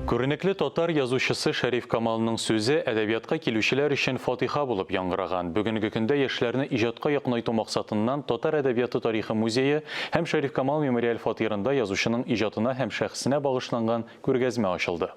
Күренекле татар язучысы Шәриф Камалның сүзе әдәбиятка килүчеләр өчен фатиха булып яңгыраган. Бүгенге көндә яшьләрне иҗатка якынайту максатыннан Татар әдәбияты тарихы музее һәм Шәриф Камал мемориаль фатирында язучының иҗатына һәм шәхесенә багышланган күргәзмә ачылды.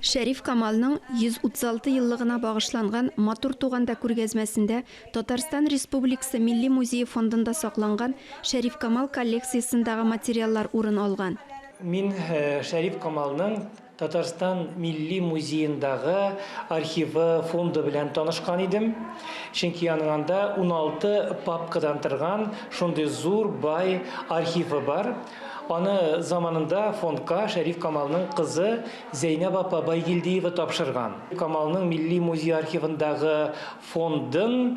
Шәриф Камалның 136 еллыгына багышланган Матур туганда күргәзмәсендә Татарстан Республикасы Милли музее фондында сакланган Шәриф Камал коллекциясендагы материаллар урын алган. Мин Шәриф Камалның Татарстан Милли музеендагы архивы фонды белән танышкан идем. Чөнки аның анда 16 папкадан торган шундый зур, бай архивы бар. Аны заманында фондка Шәриф Камалның кызы Зәйнәб апа Байгилдиева тапшырган. Камалның Милли музей архивындагы фондын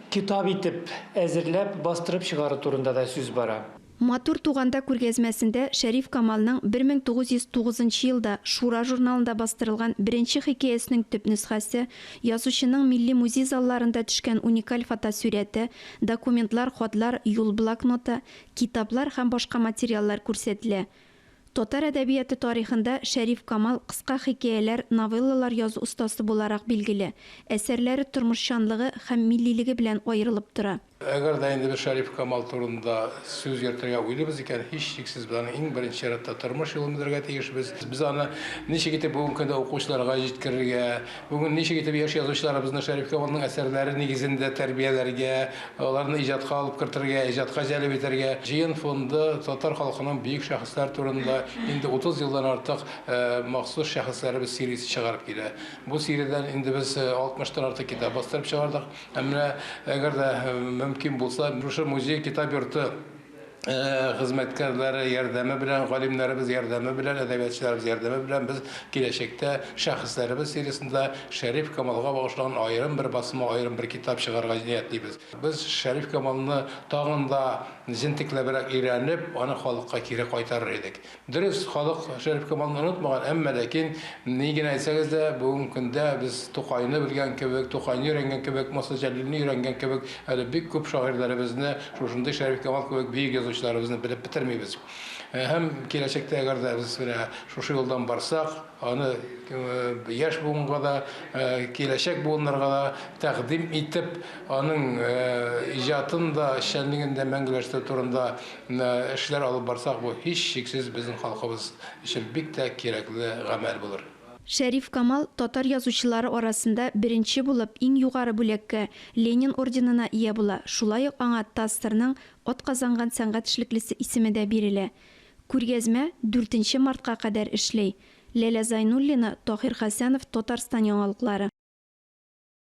китап итеп әзерләп бастырып чыгару турында да сүз бара. Матур туганда күргәзмәсендә Шәриф Камалның 1909 нчы елда Шура журналында бастырылган беренче хикәясенең төп нөсхәсе, язучының Милли музей залларында төшкән уникаль фотосурәте, документлар, хатлар, юл блокноты, китаплар һәм башка материаллар күрсәтелә. Татар әдәбияты тарихында Шәриф Камал кыска хикәяләр, новеллалар язу остасы буларак билгеле. Әсәрләре тормышчанлыгы һәм миллилеге белән аерылып тора. Әгәр дә инде без Шәриф Камал турында сүз йөртергә уйлыйбыз икән, һичшиксез, без аның иң беренче чиратта тормыш юлын белергә тиешбез. Без аны ничек итеп бүгенге көндә укучыларга җиткерергә, бүген ничек итеп яшь язучыларыбызны Шәриф Камалның әсәрләре нигезендә тәрбияләргә, аларны иҗатка алып кертергә, иҗатка җәлеп итәргә. Җыен фонды татар халкының бөек шәхесләре турында инде 30 елдан артык махсус шәхесләребез сериясе чыгарып килә. Бу сериядән инде без 60 тан артык китап бастырып чыгардык. Ә менә әгәр дә мөмкин булса, шушы музей китап йорты хезмәткәрләре ярдәме белән, галимнәребез ярдәме белән, әдәбиятчыларыбыз ярдәме белән без киләчәктә шәхесләребез сериясендә Шәриф Камалга багышланган аерым бер басма, аерым бер китап чыгарырга ниятлибез. Без Шәриф Камалны тагын да җентекләбрәк өйрәнеп, аны халыкка кире кайтарыр идек. Дөрес, халык Шәриф Камалны онытмаган, әмма ләкин, ни генә әйтсәгез дә, бүгенге көндә без Тукайны белгән кебек, Тукайны өйрәнгән кебек, Муса Җәлилне өйрәнгән кебек, әле бик күп шагыйрьләребезне, шушындый Шәриф Камал кебек бөек язучыларыбызны белеп бетермибез. Һәм киләчәктә әгәр дә без менә шушы юлдан барсак, аны яшь буынга да, киләчәк буыннарга да тәкъдим итеп, аның иҗатын да, эшчәнлеген дә мәңгеләштерү турында Эшләр алып барсак, бу, һичшиксез, безнең халкыбыз өчен бик тә кирәкле гамәл булыр. Шәриф Камал татар язучылары арасында беренче булып иң югары бүләккә, Ленин орденына ия була, шулай ук аңа ТАССРның атказанган сәнгать эшлеклесе исеме дә бирелә. Күргәзмә дүртенче мартка кадәр эшли. Ләлә Зайнуллина, Таһир Хәсәнов, Татарстан яңалыклары.